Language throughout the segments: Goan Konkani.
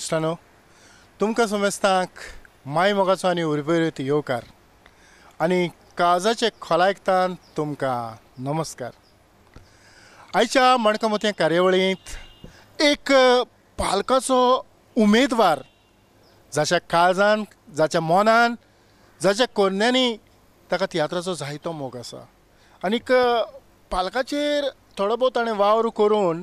इश्टानो, तुमकां समेस्तांक माय मोगाचो आनी उर्बेरीत येवकार आनी काळजाचे खोलायकतान तुमकां नमस्कार. आयच्या माणकां मोतयां कार्यावळींत एक पालकाचो उमेदवार जाच्या काळजान, जाच्या मनान, जाच्या कोरण्यांनी ताका तियात्राचो जायतो मोग आसा आनीक पालकाचेर थोडो भोव ताणें वावर करून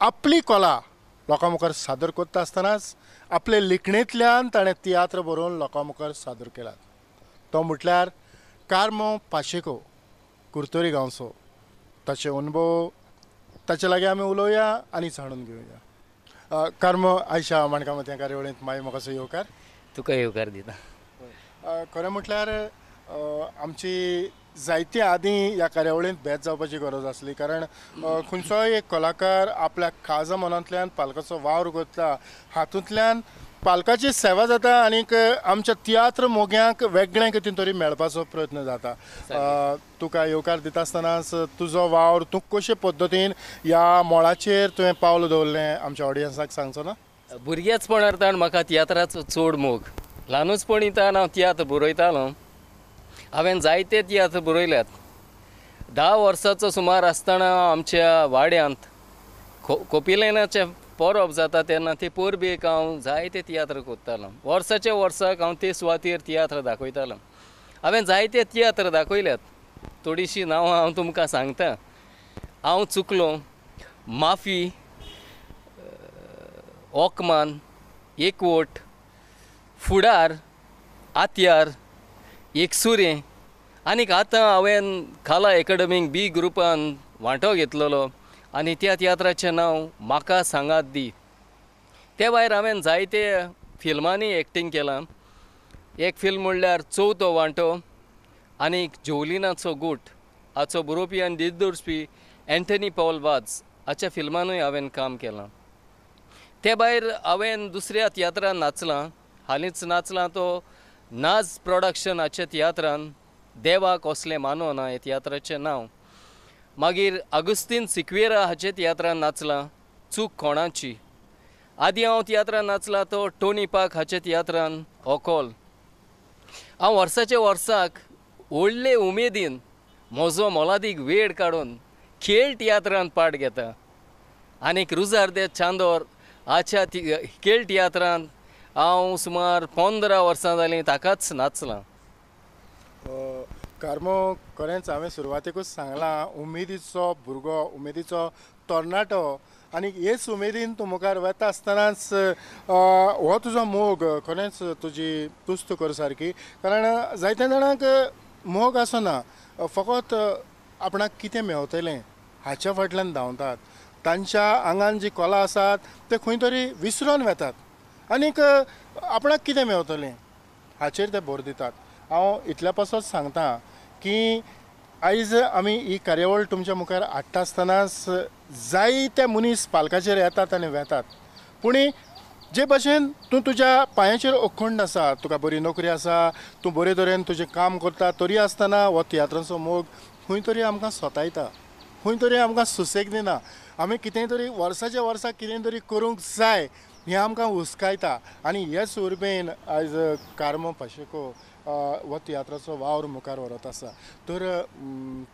आपली कला लोकां मुखार सादर करता आसतनाच आपले लिखणेंतल्यान ताणें तियात्र बरोवन लोकां मुखार सादर केला. तो म्हटल्यार कार्मो पाशेको, कुर्तोरी गांवचो. ताचे अनुभव ताचे लागीं आमी उलोवया आनी जाणून घेवया. कार्मो, आयच्या माणकां मोतयां कार्यावळींत माय मोगाचो येवकार. तुका येवकार दिता. खरें म्हटल्यार आमची जायते आदीं ह्या कार्यावळींत भेट जावपाची गरज आसली, कारण खंयचोय एक कलाकार आपल्या काळजा मनांतल्यान पालकाचो वावर करता, हातूंतल्यान पालकाची सेवा जाता आनीक आमच्या तियात्र मोग्यांक वेगळें कितें तरी मेळपाचो प्रयत्न जाता. तुका येवकार दिता आसतनाच तुजो वावर तूं कशे पद्दतीन ह्या मळाचेर तुवें पावल दवरलें आमच्या ऑडियन्साक सांगचो ना? भुरगेचपणार ताण म्हाका तियात्राचो चड मोग. ल्हानूचपणी ताण हांव तियात्र बरयतालो. हांवें जायते तियात्र बरयल्यात. 10 वर्साचो सुमार आसतना आमच्या वाड्यांत कोपिलेनाचें परब जाता तेन्ना ते परबेक हांव जायते तियात्र करतालो. वर्साच्या वर्साक हांव ते सुवातेर तियात्र दाखयतालो. हांवें जायते तियात्र दाखयल्यात. थोडीशीं नांवां हांव तुमकां सांगता. हांव चुकलो, माफी, ओकमान, एकवट, फुडार, आत्यार, एकसुरें. आनीक आतां हांवें खाला एकाडमीक बी ग्रुपान वांटो घेतलेलो आनी त्या तियात्राचें नांव म्हाका सांगात दी. ते भायर हांवें जायते फिल्मांनी एक्टींग केलां. एक फिल्म म्हणल्यार चवथो वांटो आनी जोलिनाचो गूट हाचो बरोवपी आनी दिग्दर्शपी एंथनी पॉल वाज हाच्या फिल्मानूय हांवें काम केलां. ते भायर हांवें दुसऱ्या तियात्रान नाचलां. हालींच नाचलां तो नाज प्रोडक्शन हाच्या तियात्रान देवाक असलें मानवना हे तियात्राचें नांव. मागीर आगुस्तीन सिक्वेरा हाचे तियात्रान नाचलां चूक कोणाची. आदी हांव तियात्रान नाचलां तो टोनी पाक हाचे तियात्रान ओकोल. हांव वर्साच्या वर्साक व्हडले उमेदीन म्हजो मोलादीक वेळ काडून खेळ तियात्रान पार्ट घेता. आनीक रुजार दे चांदोर हाच्या खेळ तियात्रान हांव सुमार 15 वर्सां जालीं ताकाच नाचलां. कार्मो, खरेंच हांवें सुरवातेकूच सांगलां, उमेदीचो भुरगो, उमेदीचो तरणाटो आनी हेच उमेदीन तूं मुखार वता आसतनाच हो तुजो मोग खरेंच तुजी तुस्त कर सारकी. कारण जायत्या जाणांक मोग आसना, फकत आपणाक कितें मेवतलें हाच्या फाटल्यान धांवतात. तांच्या आंगान जी कला आसात ते खंय तरी विसरून वेतात आनीक आपणाक कितें मेवतलें हाचेर ते भर दितात. हांव इतल्या पासत सांगता की आयज आमी ही कार्यावळ तुमच्या मुखार हाडटा आसतनाच जायते मनीस पालकाचेर येतात आनी वेतात, पूण जे भाशेन तूं तुज्या पांयाचेर अखंड आसा, तुका बरी नोकरी आसा, तूं बरे तरेन तुजें काम करता, तरी आसतना हो तियात्राचो मोग खंय तरी आमकां सतायता, खंय तरी आमकां सुसेग दिना. आमी कितें तरी वर्साच्या वर्सा कितें तरी करूंक जाय हें आमकां हुस्कायता. आनी हेच उर्बेन आयज कार्मो पाशेको हो तियात्राचो वावर मुखार व्हरत आसा. तर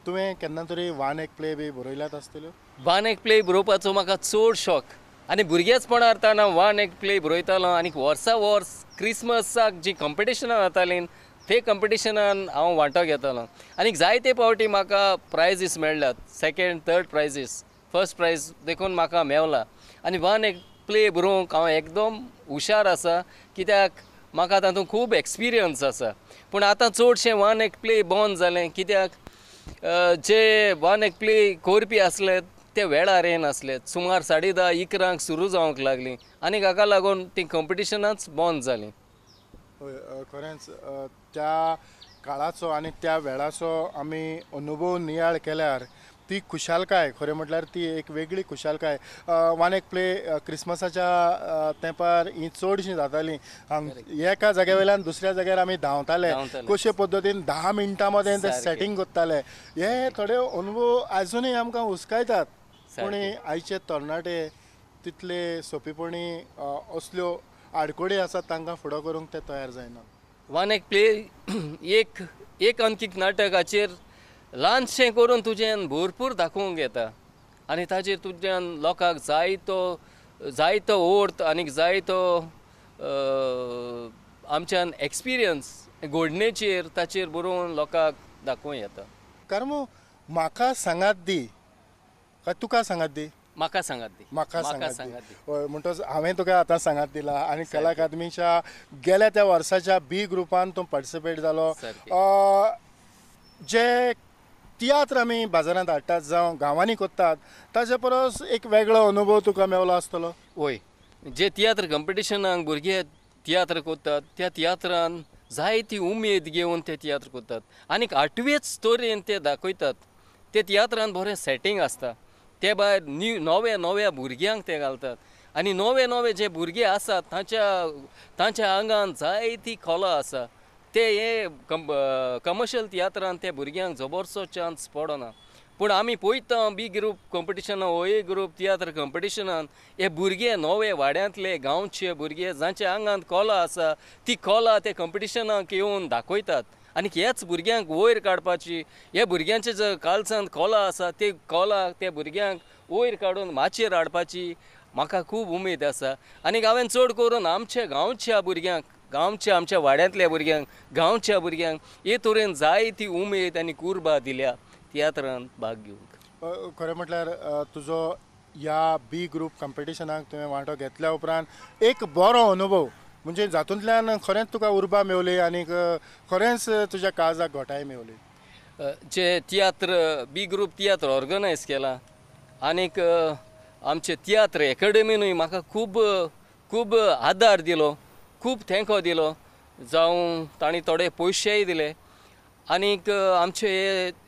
तुवें केन्ना तरी वान एक प्ले बी बरयल्यात आसतल्यो? वान एक प्ले बरोवपाचो म्हाका चड शॉक आनी भुरगेचपणार ताण हांव वान एक प्ले बरयतालो. आनी वर्सा वर्स क्रिसमसाक जीं कंपिटिशनां जातालीं ते कंपिटिशनान हांव वांटो घेतालो आनी जायते फावटी म्हाका प्रायजीस मेळ्ळ्यात. Second, third prizes, first prize देखून म्हाका मेवला. आनी वान एक प्ले बरोवंक हांव एकदम हुशार आसा, कित्याक म्हाका तातूंत खूब एक्सपिरियन्स आसा. पूण आतां चडशें वन एक प्ले बंद जालें, कित्याक जे वन एक प्ले करपी आसले ते वेळार येनासले. सुमार 10:30 11 सुरू जावंक लागलीं आनी हाका लागून तीं कंपिटिशनांच बंद जालीं. हय, खरेंच त्या काळाचो आनी त्या वेळाचो आमी अनुभव नियाळ केल्यार ती खुशालकाय खरें म्हटल्यार ती एक वेगळी खुशालकाय. वान एक प्ले क्रिसमसाच्या तेंपार ही चडशीं जातालीं. एका जाग्या वयल्यान दुसऱ्या जाग्यार आमी धांवताले, कशे पद्दतीन 10 मिनटां मदें ते सेटींग करताले. हे थोडे अनुभव आजुनूय आमकां हुस्कायतात, पूण आयचे तरणाटे तितले सोंपेपणी असल्यो आडकोडी आसात तांकां फुडो करूंक ते तयार जायना. वन एक प्ले एक एक अंकीक नाटकाचेर ल्हानशें करून तुजें भरपूर दाखोवंक येता आनी ताजेर तुज्यान लोकांक जायतो जायतो अर्थ आनीक जायतो आमच्यान एक्सपिरियन्स घडणेचेर ताचेर बरोवन लोकांक दाखोवं येता. कार्मू, म्हाका सांगात दी काय तुका सांगात दी? म्हाका सांगात दी. म्हाका सांगात दी. हय, म्हणटच हांवें तुका आतां सांगात दिला आनी कला अकादमीच्या गेल्या त्या वर्साच्या बी ग्रुपान तूं पार्टिसिपेट जालो. जे तियात्र आमी बाजारांत हाडटात जावं गांवांनी करतात ताजे परस एक वेगळो अनुभव तुका मेवलो आसतलो. वय, जे तियात्र कंपिटिशनाक भुरगे तियात्र करतात त्या तियात्रान जायती उमेद घेवन ते तियात्र करतात आनीक आठवेच तरेन ते दाखयतात. ते तियात्रान बरें सेटींग आसता, ते भायर नव्या नव्या भुरग्यांक ते घालतात आनी नवे नवे जे भुरगे आसात तांच्या तांच्या आंगान जायती कला आसा. ते हे कमर्शियल तियात्रान ते भुरग्यांक जबरसो चान्स पडना, पूण आमी पळयता बी ग्रूप कंपिटिशनान ओ ए ग्रूप तियात्र कंपिटिशनान हे भुरगे नवे वाड्यांतले गांवचे भुरगे जांच्या आंगांत कला आसा ती कला ते कंपिटिशनाक येवन दाखयतात आनी ह्याच भुरग्यांक वयर काडपाची, हे भुरग्यांचे जे कालसान कला आसा ते कला त्या भुरग्यांक वयर काडून माचयेर हाडपाची म्हाका खूब उमेद आसा. आनी हांवें चड करून आमच्या गांवच्या भुरग्यांक, गांवच्या आमच्या वाड्यांतल्या भुरग्यांक, गांवच्या भुरग्यांक हे तरेन जायती उमेद आनी कुर्बा दिल्या तियात्रान भाग घेवंक. खरें म्हटल्यार तुजो ह्या बी ग्रूप कंपिटिशनाक तुवें वांटो घेतल्या उपरांत एक बरो अनुभव म्हणजे जातूंतल्यान खरेंच तुका उर्बा मेवली आनी खरेंच तुज्या काळजाक घटाय मेवली. जे तियात्र बी ग्रूप तियात्र ऑर्गनायज केला आनीक आमचे तियात्र एकाडेमीनूय म्हाका खूब खूब आदार दिलो, खूब तेंको दिलो, जावं तांणी थोडे पयशेय दिले आनीक आमचे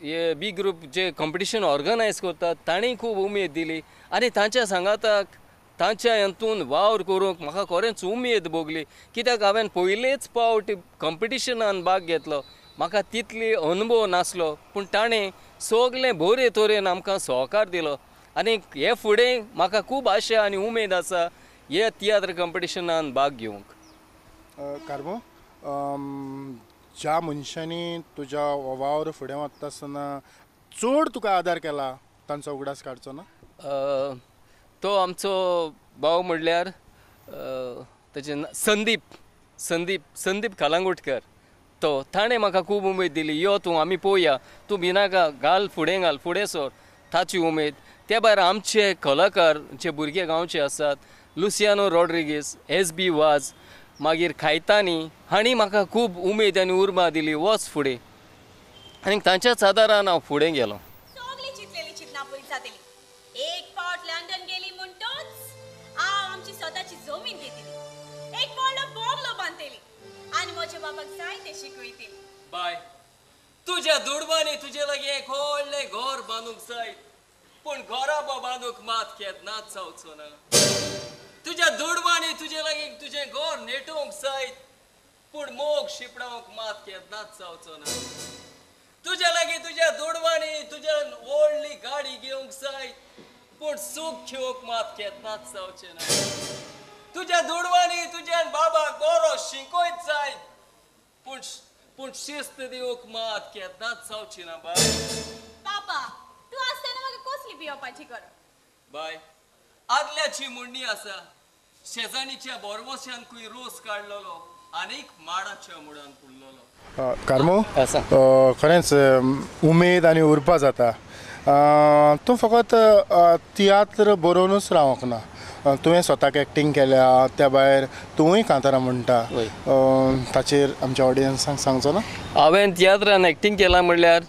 हे बी ग्रूप जे कंपिटिशन ऑर्गनायज करतात तांणी खूब उमेद दिली आनी तांच्या सांगाताक तांच्या हातून वावर करूंक म्हाका खरेंच उमेद भोगली. कित्याक हांवें पयलेच पावट कंपिटिशनान भाग घेतलो, म्हाका तितली अनुभव नासलो, पूण ताणें सगलें बरे तरेन आमकां सहकार दिलो आनी हे फुडें म्हाका खूब आशा आनी उमेद आसा हे तियात्र कंपिटिशनान भाग घेवंक. कार्मू, ज्या मनशांनी तुज्या वावर फुडें वता आसतना चड तुका आदार केला तांचो उगडास काडचो ना? तो आमचो भाव म्हणल्यार ताचें संदीप संदीप संदीप कलांगुटकर, तो ताणें म्हाका खूब उमेद दिली, यो तूं आमी पळोवया, तूं भिनाका, घाल फुडें, घाल फुडें सर, ताची उमेद. त्या भायर आमचे कलाकार जे भुरगे गांवचे आसात, लुसियानो रॉड्रिगीस, एस बी वाज, मागीर खायतानी, हांणी म्हाका खूब उमेद आनी उर्बा दिली, वच फुडें, आनी तांच्याच आदारान हांव फुडें गेलो. एक पावट लंडन गेली म्हणटोच हांव आमची स्वताची जमीन घेतली, एक व्हडलो बंगलो बांदतली आनी म्हज्या बाबाक जाय तें शिकयतली. बाय, तुज्या दुडवांनी तुजे लागीं एक व्हडलें घर बांदूंक जाय, पूण घराबो बांदूंक मात केन्नाच जावचो ना. तुज्या दुडवांनी तुजे लागीं तुजें घर नेटोवंक जाय, पूण मोग शिपडावंक मात केन्नाच जावचो ना. तुज्या लागीं तुज्या दुडवांनी तुज्या व्हडली गाडी घेवंक जाय, पूण सूख घेवंक मात केन्नाच जावचें ना. तुज्या दुडवांनी तुज्या बाबाक बरो शिकयत जाय, पूण पूण शिस्त दिवंक मात केन्नाच जावची ना. बाय पापा, तूं आसतना म्हाका कसली भियोवपाची गरज? बाय, आदल्याची म्हणणी आसा, शेजानीच्या बोरवोश्यान खंय रोस काडलेलो आनीक माडाच्या मुळान पुरलेलो. कार्मू, खरेंच उमेद आनी उर्बा जाता. तूं फकत तियात्र बरोवनूच रावंक ना, तुवें स्वताक एक्टींग केल्या, त्या भायर तुवूय कांतारां म्हणटा, ताचेर आमच्या ऑडियन्सांक सांगचो ना? हांवें तियात्रान एक्टींग केलां म्हणल्यार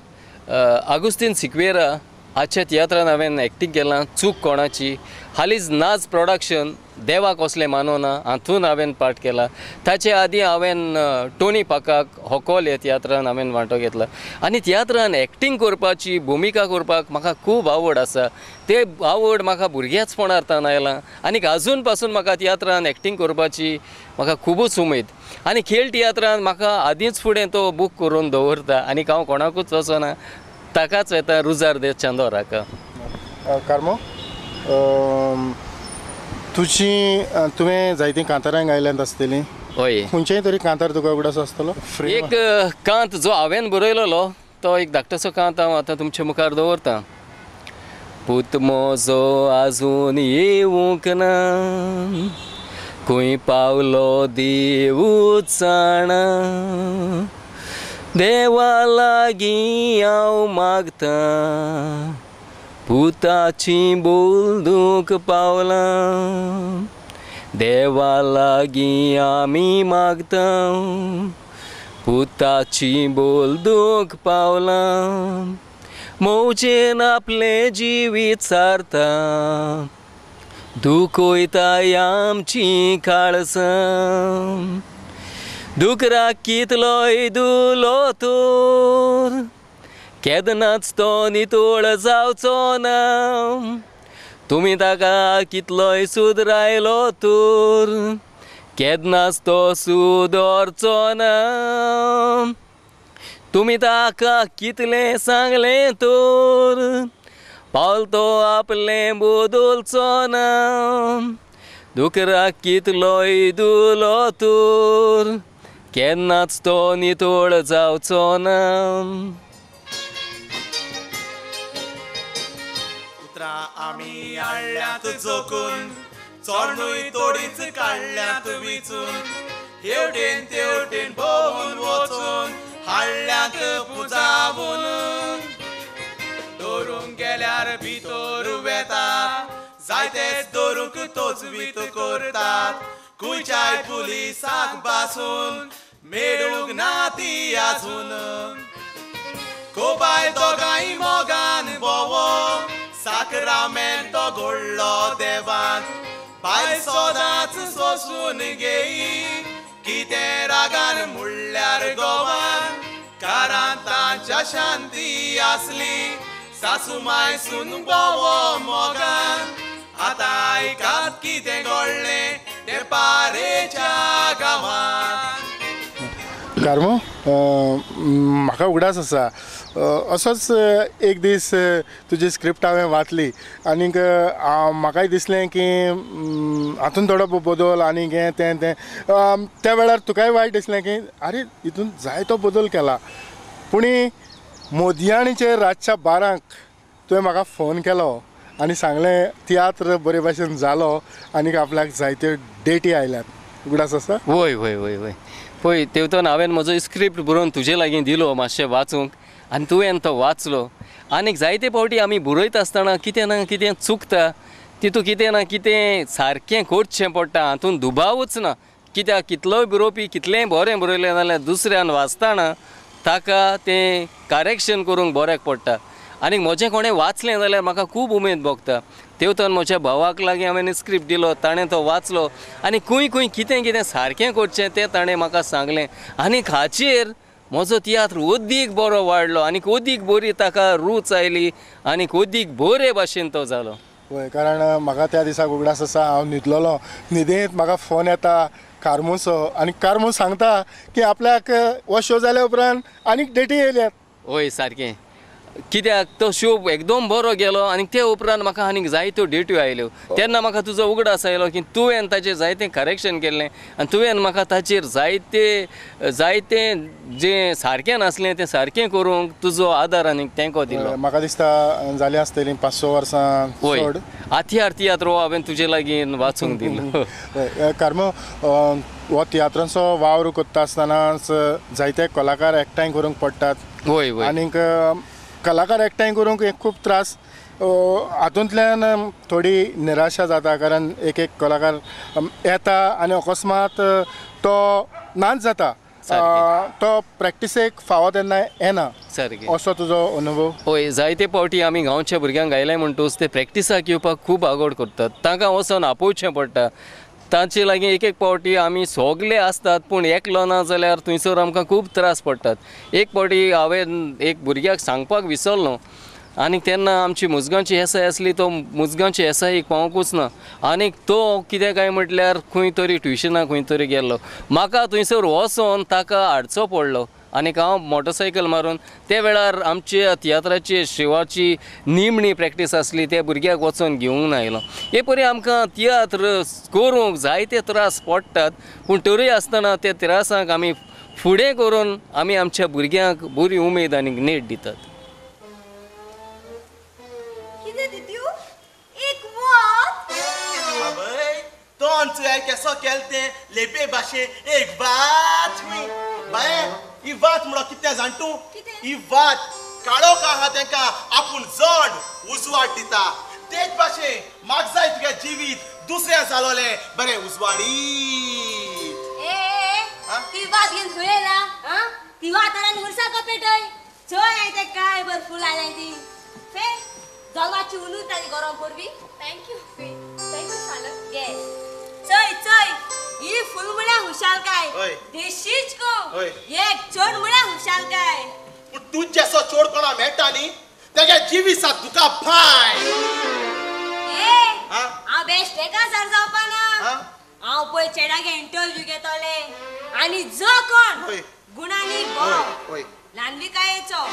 आगुस्तीन सिक्वेरा हाच्या तियात्रान हांवें एक्टींग केलां, चूक कोणाची, हालींच नाच प्रोडक्शन देवा कसलें मानोना हातून हांवें पार्ट केला. ताचे आदीं हांवें टोनी पाकाक होकोल ह्या तियात्रान हांवें वांटो घेतला आनी तियात्रान एक्टींग करपाची भुमिका करपाक म्हाका खूब आवड आसा. ते आवड म्हाका भुरग्याचपणार तान आयलां आनी आजून पासून म्हाका तियात्रान एक्टींग करपाची म्हाका खुबूच उमेद. आनी खेळ तियात्रान म्हाका आदींच फुडें तो बूक करून दवरता आनी हांव कोणाकूच वचना, ताकाच वेता रुजार दे चांदोराका. कार्मो, तुजी तुवें जायतीं कांतारां गायल्यांत आसतलीं. हय. खंयचेय तरी कांतार तुका उगडास आसतलो? एक कांत जो हांवें बरयलेलो तो एक धाकटोसो कांत हांव आतां तुमचे मुखार दवरतां. पूत म्हजो आजून येवंक ना, खंय पावलो देवूच जाणा, देवा लागीं हांव मागतां, पुताची बोलदूंक पावलां, देवा लागीं आमी मागता, पुताची बोलदूंक पावलां, मौजेन आपलें जिवीत सारता, दुखयताय आमची काळसां, दुकराक कितलोय दुलो तर केदनाच तो नितळ जावचो ना, तुमी ताका कितलोय सुदरायलो तर केदनाच तो सुदरचो ना, तुमी ताका कितलें सांगलें तर पावल तो आपलें बदलचो ना, दुकराक कितलोय दुलो तर केन्नाच तो नितळ जावचो ना. उतरां आमी हाडल्यात जोखून, चोरणूय तोडीच काडल्यात विचून, हेवटेन तेवटेन भोंवून वचून हाडल्यात पुजावून, दवरूंक गेल्यार भितर वेता, जायतेच दवरूंक तोजवीत करतात, खंयच्याय पुलिसाक बासून मेळूंक ना ती आजून, कोबाय दोगांय मोगान भोवो, साक्रामेंत तो घडलो देवान, बायल सदांच सोसून घेई, कितें रागान म्हणल्यार गोवान, कारण तांच्या शांती आसली, सासू माय सून भोवो मोगान, आतां आयकात कितें घडलें तें पारेच्या गांवान. कार्मो, म्हाका उगडास आसा असोच एक दीस तुजी स्क्रिप्ट हांवें वाचली आनीक म्हाकाय दिसलें की हातून थोडो बदल आनी हें तें तें, त्या वेळार तुकाय वायट दिसलें की आरे हितून जायतो बदल केला. पूण मोदयाणीचेर रातच्या 12 तुवें म्हाका फोन केलो आनी सांगलें तियात्र बरे भाशेन जालो आनीक आपल्याक जायत्यो डेटी आयल्यात. उगडास आसा? वय वय वय वय पळय तेवतन हांवें म्हजो स्क्रिप्ट बरोवन तुजे लागीं दिलो मातशें वाचूंक आनी तुवें तो वाचलो. आनीक जायते फावटी आमी बरयता आसतना कितें ना कितें चुकता, तितूंत कितें ना कितें सारकें करचें पडटा, हातूंत दुबावूच ना. कित्याक कितलोय बरोवपी कितलेंय बरें बरयलें जाल्यार दुसऱ्यान वाचतना ताका तें करेक्शन करूंक बऱ्याक पडटा. आनी म्हजें कोणें वाचलें जाल्यार म्हाका खूब उमेद भोगता. तेवतन म्हज्या भावाक लागीं हांवें स्क्रिप्ट दिलो, ताणें तो वाचलो आनी खंय खंय कितें कितें सारकें करचें तें ताणें म्हाका सांगलें. आनी हाचेर म्हजो तियात्र अदीक बरो वाडलो आनी अदीक बरी ताका रूच आयली आनी अदीक बरे भाशेन तो जालो. हय, कारण म्हाका त्या दिसाक उगडास आसा हांव न्हिदलेलो, न्हिदेंत म्हाका फोन येता कार्मोचो आनी कार्मो सांगता की आपल्याक हो शो जाल्या उपरांत आनीक डेटी येयल्यात. हय सारकें, कित्याक तो शो एकदम बरो गेलो आनी ते उपरांत म्हाका आनीक जायत्यो डेट्यो आयल्यो. तेन्ना म्हाका तुजो उगडास आयलो की तुवें ताचेर जायतें करेक्शन केल्लें आनी तुवें म्हाका ताचेर जायते जायते जें सारकें नासलें तें सारकें करूंक तुजो आदार आनी तेंको दिलो. म्हाका दिसता जालीं आसतलीं 5-6 वर्सां. हय, आथयार तियात्र हो हांवें तुजे लागीं वाचूंक दिलो. कार्मो, हो तियात्रांचो वावर करता आसतनाच जायते कलाकार एकठांय करूंक पडटात. हय हय, आनीक कलाकार एकठांय करूंक एक खूब त्रास, हातूंतल्यान थोडी निराशा जाता, कारण एक एक कलाकार येता आनी अकस्मात तो नाच जाता, तो प्रॅक्टिसेक फावो तेन्ना येना. सारकें, असो तुजो अनुभव? हय, जायते फावटी आमी गांवच्या भुरग्यांक गायले म्हणटूच ते प्रॅक्टिसाक येवपाक खूब आगोड करतात, तांकां वचोन आपोवचें पडटा. तांचे लागीं एक एक फावटी आमी सगले आसतात पूण एकलो ना जाल्यार थंयसर आमकां खूब त्रास पडटात. एक फावटी हांवें एक भुरग्याक सांगपाक विसरलो आनी तेन्ना आमची मुजगांवची एसआय आसली, तो मुजगांवची एसआईक पावोंकूच ना आनी तो कितें काय म्हटल्यार खंय तरी ट्युशनाक खंय तरी गेल्लो. म्हाका थंयसर वचोन ताका हाडचो पडलो आनीक हांव मोटरसायकल मारून ते वेळार आमच्या तियात्राची शिवाची निमणी प्रॅक्टीस आसली त्या भुरग्याक वचोन घेवंक आयलो. हे परी आमकां तियात्र करूंक जायते त्रास पडटात पूण तरूय आसतना त्या त्रासांक आमी फुडें करून आमी आमच्या भुरग्यांक बरी उमेद आनी नेट दितात. केसो केल तें लेपे भाशे एक वात बाये ही वात म्हणो कितें जाण तूं ही वात काळो का आहा तेंका आपूण जड उजवाड दिता तेच भाशे म्हाका जाय तुगे जिवीत दुसऱ्या जालोलें बरें उजवाडी. ती वात घेवन खंय येयला ती वातारान उरसा कपेटय चोय आयते काय बर फूल आयलाय ती फे जल्माची उनूच ताजी गरम करवी. Thank you thank you सालक. येस चय चय ही फूल म्हळ्यार हुशालकाय देशीच को एक चोड म्हळ्यार हुशालकाय. पूण तूं जेसो चोड कोणा मेळटा न्ही तेगे जिवीत आसा तुका भाय. हांव बेश्ट एका सर जावपा ना हांव पळय चेडागे इंटरव्यू घेतले आनी जो कोण गुणांनी बरो ल्हानविकायेचो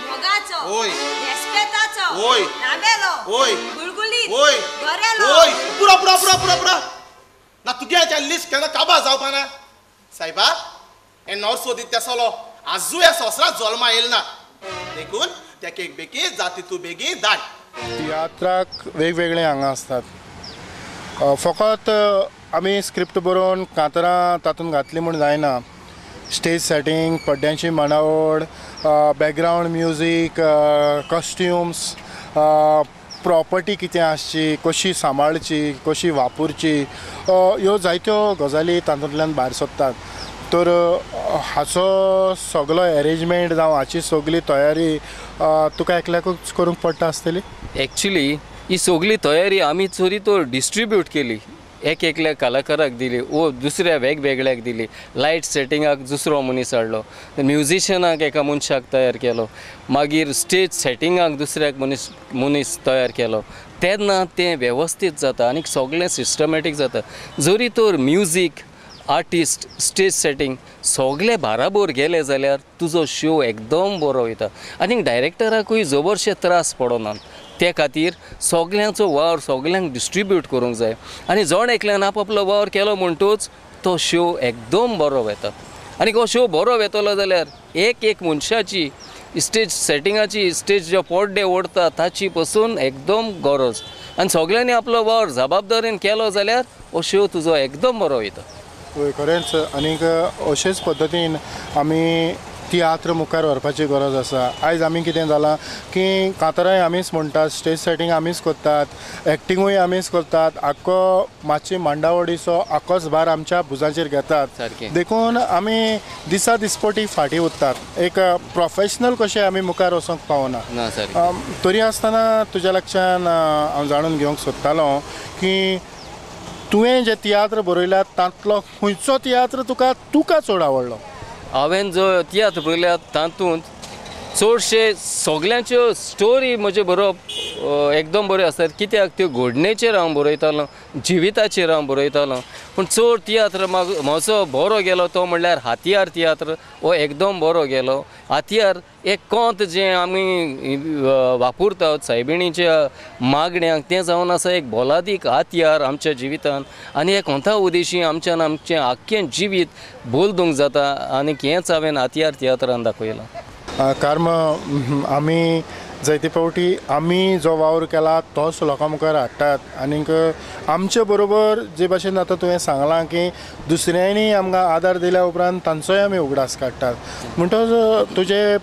मोगाचो रेस्पेताचो लांबेलो गुळगुलीत गोरेलो पुरो पुरो पुरो पुरो पुरो ना तुगे लिस्ट केन्ना काबार जावपा ना सायबा. हे नर्सो दित तेसलो आजूय ह्या संवसारांत जल्मा येयल ना देखून तेका एक बेगीन जाती तूं बेगीन धाड. तियात्राक वेगवेगळे आंगां आसतात. फकत आमी स्क्रिप्ट बरोवन कांतरां तातूंत घातली म्हूण जायना. स्टेज सेटींग, पड्ड्यांची मांडावळ, बॅकग्रावंड म्युजीक, कॉस्ट्युम्स, प्रॉपर्टी कितें आसची, कशी सांबाळची, कशी वापरची, ह्यो जायत्यो गजाली तातूंतल्यान भायर सरतात. तर हाचो सगलो एरेंजमेंट जावं हाची सगली तयारी तुका एकल्याकूच करूंक पडटा आसतली. एक्चुली ही सगली तयारी आमी चोरी तर डिस्ट्रिब्यूट केली, एक एकल्या कलाकाराक दिली वो दुसऱ्या वेगवेगळ्याक दिली. लायट सेटिंगाक दुसरो मनीस हाडलो, म्युजिशनाक एका मनशाक तयार केलो, मागीर स्टेज सेटिंगाक दुसऱ्याक मनीस तयार केलो. तेन्ना तें वेवस्थीत जाता आनी सगळें सिस्टमॅटीक जाता. जरी तर म्युजीक, आर्टिस्ट, स्टेज सेटींग सगळे बाराबोर गेले जाल्यार तुजो शो एकदम बरो वयता आनी डायरेक्टराकूय जबरशे त्रास पडनात. ते खातीर सगल्यांचो वावर सगल्यांक डिस्ट्रिब्यूट करूंक जाय आनी जण एकल्यान आपआपलो वावर केलो म्हणटूच तो शो एकदम बरो वता. आनी हो शो बरो वेतलो जाल्यार एक एक मनशाची स्टेज सेटिंगाची, स्टेज जो पड्डे ओडटा ताची पसून एकदम गरज आनी सगल्यांनी आपलो वावर जबाबदारीन केलो जाल्यार हो शो तुजो एकदम बरो वयता. हय खरेंच. आनीक अशेच पद्दतीन आमी तियात्र मुखार व्हरपाची गरज आसा. आयज आमी कितें जालां की कांतरांय आमीच म्हणटात, स्टेज सेटींग आमीच करतात, एक्टिंगूय आमीच करतात, आख्खो मातशी मांडावळीचो आख्खोच भार आमच्या भुजांचेर घेतात. देखून आमी दिसा दिसपटी फाटीं उरतात, एक प्रोफेशनल कशें आमी मुखार वचोंक पावना. तरी आसतना तुज्या लक्षान हांव जाणून घेवंक सोदतालो की तुवें जे तियात्र बरयल्यात तांतलो खंयचो तियात्र तुका तुका चड आवडलो? हांवें जो तियात्र बरयल्यात तातूंत चडशे सगल्यांच्यो स्टोरी म्हजे बरोवप एकदम बऱ्यो आसतात, कित्याक त्यो घडणेचेर हांव बरयतालो, जिविताचेर हांव बरयतालो. पूण चड तियात्र म्हजो बरो गेलो तो म्हणल्यार हातयार तियात्र हो एकदम बरो गेलो. हातयार एक कोंत जें आमी वापरतात सायबिणीच्या मागण्यांक तें जावन आसा एक मोलादीक हातयार आमच्या जिवितान आनी हे कोंता उदेशी आमच्यान आमचें आख्खें जिवीत बदलूंक जाता आनी हेंच हांवें हातयार तियात्रान दाखयलां. कारण आमी जायते फावटी आमी जो वावर केला तोच लोकां मुखार हाडटात आनीक आमचे बरोबर जे भाशेन आतां तुवें सांगलां की दुसऱ्यांनी आमकां आदार दिल्या उपरांत तांचोय आमी उगडास काडटात. म्हणटच तुजे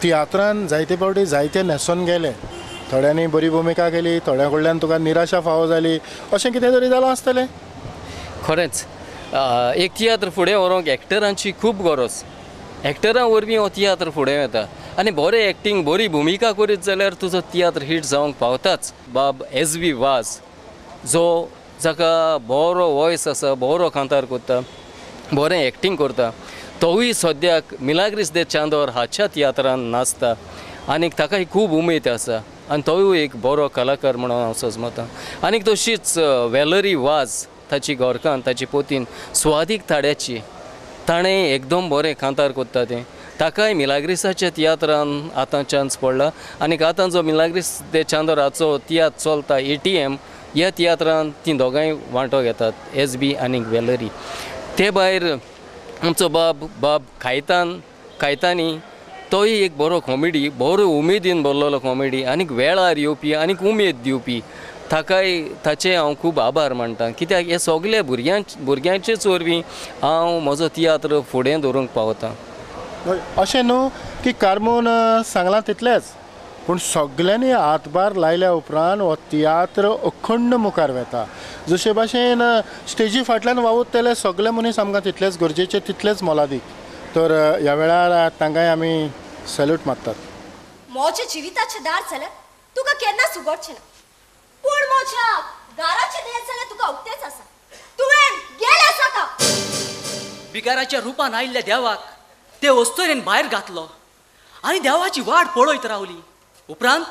तियात्रान जायते फावटी जायते न्हेसोन गेले, थोड्यांनी बरी भुमिका केली, थोड्या कडल्यान तुका निराशा फावो जाली, अशें कितें तरी जालां आसतलें? खरेंच एक तियात्र फुडें व्हरूंक एक्टरांची खूब गरज. एक्टरां वरवीं हो तियात्र फुडें वता आनी बरें एक्टींग, बरी भुमिका करीत जाल्यार तुजो तियात्र हिट जावंक पावताच. बाब एस बी वाज जो जाका बरो वॉयस आसा, बरो कांतार करता, बरें एक्टींग करता, तोवूय सद्याक मिलाग्रीस दे चांदोर हाच्या तियात्रान नाचता आनी ताकाय खूब उमेद आसा आनी तोवूय एक बरो कलाकार म्हणून हांव सजमतां. आनीक तशीच वेलरी वाज ताची घरकान्न, ताची पोतीन स्वादीक ताड्याची, ताणें एकदम बरें कांतार करता तें, ताकाय मिलाग्रिसाच्या तियात्रान आतां चान्स पडला आनीक आतां जो मिलाग्रीस दे चांदोराचो तियात्र चलता ATM ह्या तियात्रान तीं दोगांय वांटो घेतात, एस बी आनीक वेलरी. ते भायर आमचो बाब बाब कायतानी तोय एक बरो कॉमेडी, बरो उमेदीन भरलेलो कॉमेडी आनीक वेळार येवपी आनीक उमेद दिवपी, ताकाय ताचे हांव खूब आभार मानता. कित्याक हे सगळे भुरग्यांचेच वरवीं हांव म्हजो तियात्र फुडें दवरूंक पावता. अशें न्हू की कार्मोन सांगलां तितलेंच, पूण सगल्यांनी हातभार लायल्या उपरांत हो तियात्र अखंड मुखार वता. जशे भाशेन स्टेजी फाटल्यान वावुरतले सगळे मनीस आमकां तितलेच गरजेचे, तितलेच मोलादीक. तर ह्या वेळार तांकांय आमी सॅल्यूट मारतात. म्हज्या जिविताचें दार जाल्यार तुका केन्नाच उगडचें ना, पूण म्हज्या दाराचें दार जाल्यार तुका उक्तेंच आसा. तुवें गेलें आसा का बिगाराच्या रुपान आयिल्ल्या देवाक ते अस्तुरेन भायर घातलो आनी देवाची वाट पळयत रावली. उपरांत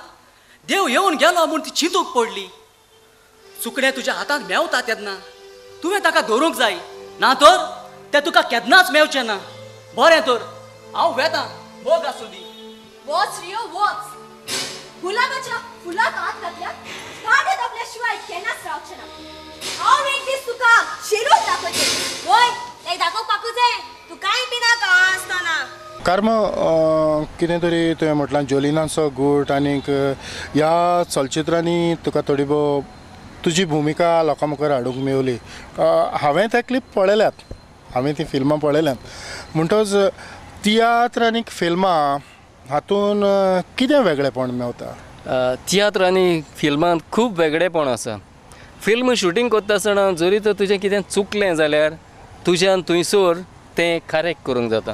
देव येवन गेलो म्हूण ती चिंतूंक पडली. सुकणें तुज्या हातांत मेवता तेन्ना तुवें ताका धरूंक जाय, ना तर तें तुका केन्नाच मेवचें ना. बरें तर हांव वेतां, मोग आसूं दी. वच रियो वच, गुलाबाच्या फुलाक हात घातल्यार कांटे दाबल्या शिवाय केन्नाच रावचें ना. हांव एक दीस तुका शिरूच दाखयतलें. वय एक दाखोवपाकूच जाय, तूं कांय पिनाका आसतना. कार्म कितें तरी तुवें म्हटलां जोलिनाचो गूट आनीक ह्या चलचित्रांनी तुका थोडी भोव तुजी भुमिका लोकां मुखार हाडूंक मेवली. हांवें ते क्लिप पळयल्यात, हांवें ती फिल्मां पळयल्यात. म्हणटच तियात्र आनी फिल्मां हातून कितें वेगळेपण मेवता? तियात्र आनी फिल्मांत खूब वेगळेपण आसा. फिल्म शुटींग करता आसतना जरी तर तुजें कितें चुकलें जाल्यार तुज्यान थंयसर तें करेक्ट करूंक जाता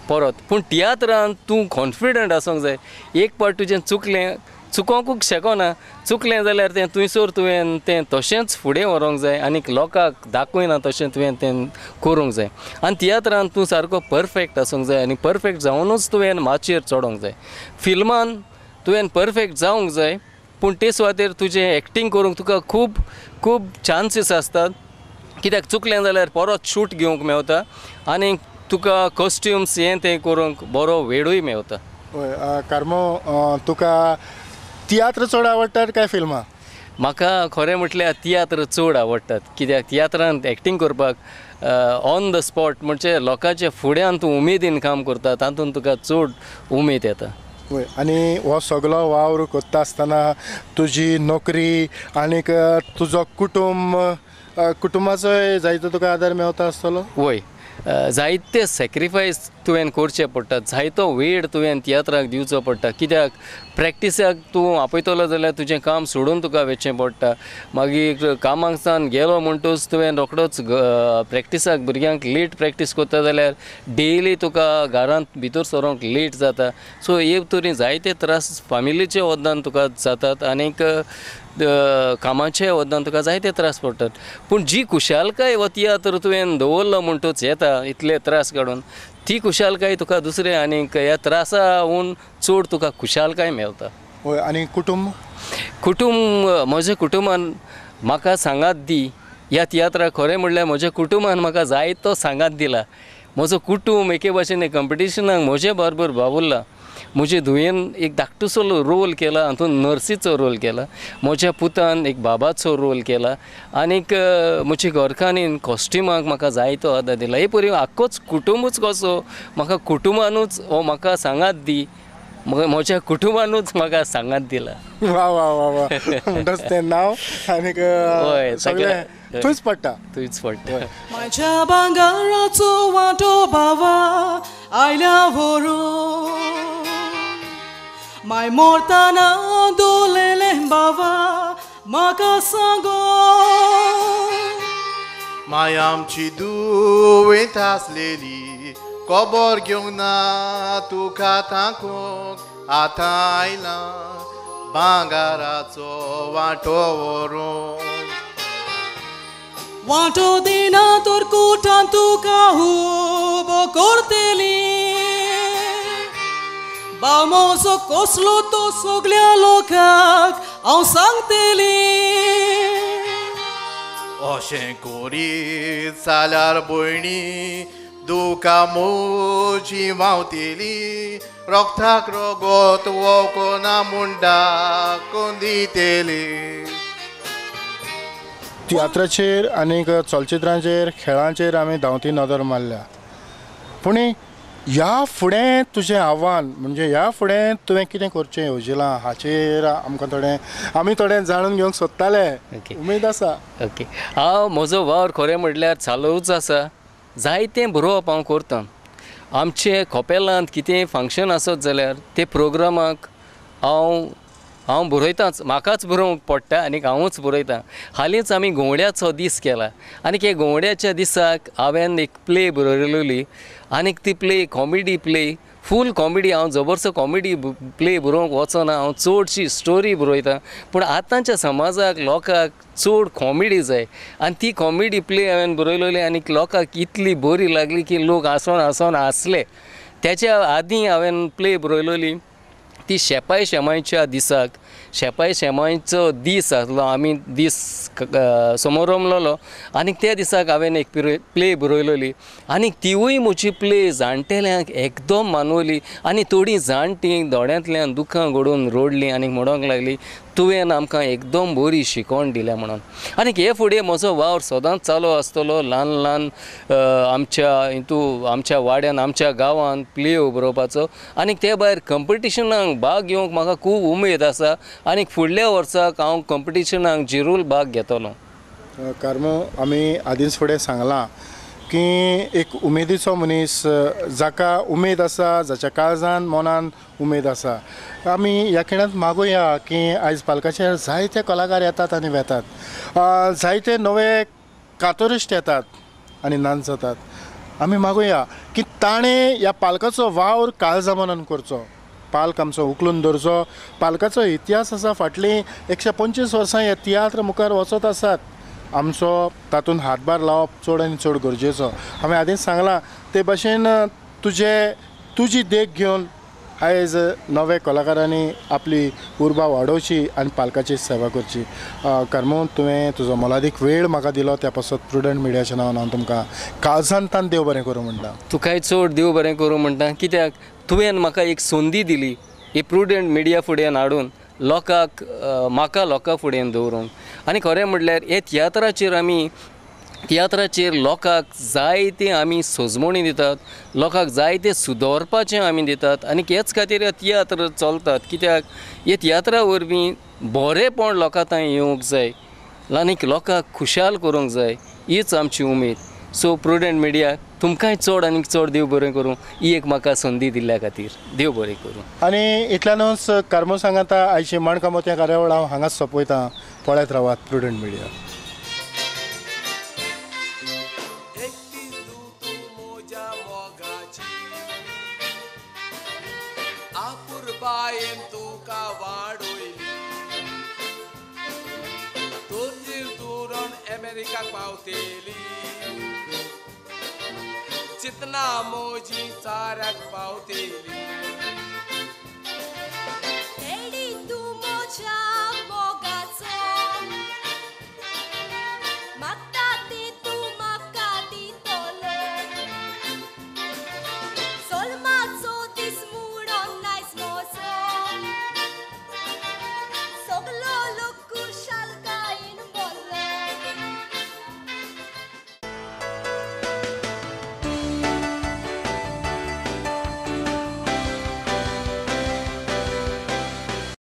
परत, पूण तियात्रान तूं कॉन्फिडंट आसूंक जाय. एक पाट तुजें चुकलें, चुकोंकूच शकना, चुकलें जाल्यार तें थंयसर तुवें तें तशेंच फुडें व्हरूंक जाय आनीक लोकांक दाखयना तशें तुवें तें करूंक जाय. आनी तियात्रान तूं सारको परफेक्ट आसूंक जाय आनी परफेक्ट जावनूच तुवें माचयेर चडोंक जाय. फिल्मान तुवें परफेक्ट जावंक जाय, पूण ते सुवातेर तुजें एक्टींग करूंक तुका खूब खूब चान्सीस आसतात. कित्याक चुकलें जाल्यार परत शूट घेवंक मेवता आनी तुका कॉस्ट्युम्स हें तें करूंक बरो वेळूय मेवता. हय कार्मो, तुका तियात्र चड आवडटात काय फिल्मां? म्हाका खरें म्हटल्यार तियात्र चड आवडटात. कित्याक तियात्रांत एक्टींग करपाक ऑन the spot म्हणजे लोकांच्या फुड्यान तूं उमेदीन काम करता, तातूंत तुका चड उमेद येता. वय, आनी हो सगलो वावर करता आसतना तुजी नोकरी आनीक तुजो कुटुंब, कुटुंबाचोय जायतो तुका आदार मेवता आसतलो? वय, जायते सॅक्रिफायस तुवें करचे पडटा, जायतो वेळ तुवें तियात्राक दिवचो पडटा. कित्याक प्रॅक्टिसाक तूं आपयतलो जाल्यार तुजें काम सोडून तुका वचचें पडटा. मागीर कामाक सावन गेलो म्हणटूच तुवें रोखडोच प्रॅक्टिसाक भुरग्यांक लेट प्रॅक्टीस करता जाल्यार डेली तुका घरांत भितर सरोंक लेट जाता. सो हे तरेन जायते त्रास फामिलीचे वद्दान तुका जातात आनीक कामाचे वद्दान तुका जायते त्रास पडटात. पूण जी खुशालकाय हो तियात्र तुवें दवरलो म्हणटूच येता इतले त्रास काडून, ती खुशालकाय तुका दुसरे आनीक ह्या त्रासाहून चड तुका खुशालकाय मेळटा. हय, आनी कुटुंब? कुटुंब, म्हज्या कुटुंबान म्हाका सांगात दी ह्या तियात्राक. खरें म्हणल्यार म्हज्या कुटुंबान म्हाका जायतो सांगात दिला. म्हजो कुटुंब एके भाशेन कंपिटिशनाक म्हजे बरोबर वावुरला. म्हजे धुवेन एक धाकटुसो रोल केला, हातूंत नर्सीचो रोल केला. म्हज्या पुतान एक बाबाचो रोल केला आनीक म्हजी घरकान्नीन कॉस्ट्युमाक म्हाका जायतो आदार दिला. हे परी आख्खोच कुटुंबूच कसो म्हाका कुटुंबानूच हो म्हाका सांगात दी, म्हज्या कुटुंबानूच म्हाका सांगात दिला. वा वा वा वा, म्हणटच तें नांव आनीक सगळें थंयच पडटा, थंयच पडटा. म्हज्या भांगराचो वांटो बाबा आयल्या व्हरून, माय मोरताना दोलेलें बाबा म्हाका सांगो. माय आमची दुयेंत आसलेली खबर घेवंक ना तुका ताकूंक आतां आयला भांगराचो वांटो व्हरून. वांटो दिना तर कुटान तुका उबो करतली, बामोसो कसलो तो सगळ्या लोकांक हांव सांगतली. अशें करीत जाल्यार भयणी दुकां म्हजी व्हांवतेली रोगताक रोगोत वोकोना मुंडा कोण दितेली. तियात्राचेर आनीक चलचित्रांचेर खेळांचेर आमी धांवती नदर मारल्या, पूण ह्या फुडें तुजें आव्हान म्हणजे ह्या फुडें तुवें कितें करचें येवजिलां हाचेर आमकां थोडें आमी थोडें जाणून घेवंक सोदताले. उमेद आसा. ओके, हांव म्हजो वावर खरें म्हटल्यार चालूच आसा. जायतें बरोवप हांव करतां. आमचे कोपेलांत कितेंय फंक्शन आसत जाल्यार ते प्रोग्रामाक हांव बरयतांच, म्हाकाच बरोवंक पडटा आनीक हांवूच बरयतां. हालींच आमी गोवड्याचो दीस केला आनीक ह्या गोवड्याच्या दिसाक हांवें एक प्ले बरयलेली आनीक ती play comedy play, full comedy. हांव जबरसो कॉमेडी प्ले बरोवंक वचना, हांव चडशी स्टोरी बरयतां. पूण आतांच्या समाजाक लोकांक चड कॉमेडी जाय आनी ती कॉमेडी प्ले हांवें बरयलेली आनीक लोकांक इतली बरी लागली की लोक हांसोन हांसोन हांसले. त्याच्या आदीं हांवें प्ले बरयलेली ती शेपाय शेमायच्या दिसाक. शेपाय शेमायचो दीस आसलो, आमी दीस समोरमलोलो आनीक त्या दिसाक हांवें एक प्ले बरयलेली आनीक तिवूय म्हजी प्ले जाणटेल्यांक एकदम मानवली आनी थोडीं जाणटीं दोळ्यांतल्यान दुखां घडोवन रडलीं आनी म्हणूंक लागली तुवें आमकां एकदम बरी शिकवण दिल्या म्हणून. आनीक हे फुडें म्हजो वावर सदांच चालू आसतलो. ल्हान ल्हान आमच्या हितू आमच्या वाड्यान आमच्या गांवांत प्ले बरोवपाचो आनीक ते भायर कंपिटिशनाक भाग घेवंक म्हाका खूब उमेद आसा आनीक फुडल्या वर्साक हांव कंपिटिशनाक जिरूल भाग घेतलो. कार्मो, आमी आदींच फुडें सांगलां की एक उमेदीचो मनीस जाका उमेद आसा, जाच्या काळजान मनान उमेद आसा. आमी ह्या खिणांत मागुया की आयज पालकाचेर जायते कलाकार येतात आनी वेतात, जायते नवे कातोरिश्ट येतात आनी नाच जातात. आमी मागुया की ताणें ह्या पालकाचो वावर काळजा मनान करचो, पालक आमचो उखलून धरचो. पालकाचो इतिहास आसा, फाटलीं 125 वर्सां हे तियात्र मुखार वचत आसात. आमचो तातूंत हातभार लावप चड आनी चड गरजेचो. हांवें आदींच सांगलां ते भाशेन तुजी देख घेवन आयज नवे कलाकारांनी आपली उर्बा वाडोवची आनी पालकाची सेवा करची. कार्मो, तुवें तुजो मोलादीक वेळ म्हाका दिलो त्या पासत प्रुडंट मिडियाच्या नांवान हांव तुमकां काळजान तान देव बरें करूं म्हणटा. तुकाय चड देव बरें करूं म्हणटा, कित्याक तुवें म्हाका एक संदी दिली ही प्रुडंट मिडिया फुडें हाडून लोकांक म्हाका लोकां फुडें दवरूंक. आनी खरें म्हटल्यार हे तियात्राचेर आमी तियात्राचेर लोकांक जायते आमी सजमणी दितात, लोकांक जायते सुदरपाचें आमी दितात आनी हेच खातीर हे तियात्र चलतात. कित्याक हे तियात्रा वरवीं बरेंपण लोकां थंय येवंक जाय आनीक लोकांक खुशाल करूंक जाय, हीच आमची उमेद. सो प्रुडंट मिडिया तुमकांय चड आनीक चड देव बरें करूं ही एक म्हाका संदी दिल्ल्या खातीर देव बरें करूं. आनी इतल्यानूच कार्मो सांगाता आयची माणकां मोतयां कार्यावळ हांव हांगाच सोंपयतां. पळयत रावात प्रुडंट मिडिया. चितना मोजी साऱ्याक पावतेली.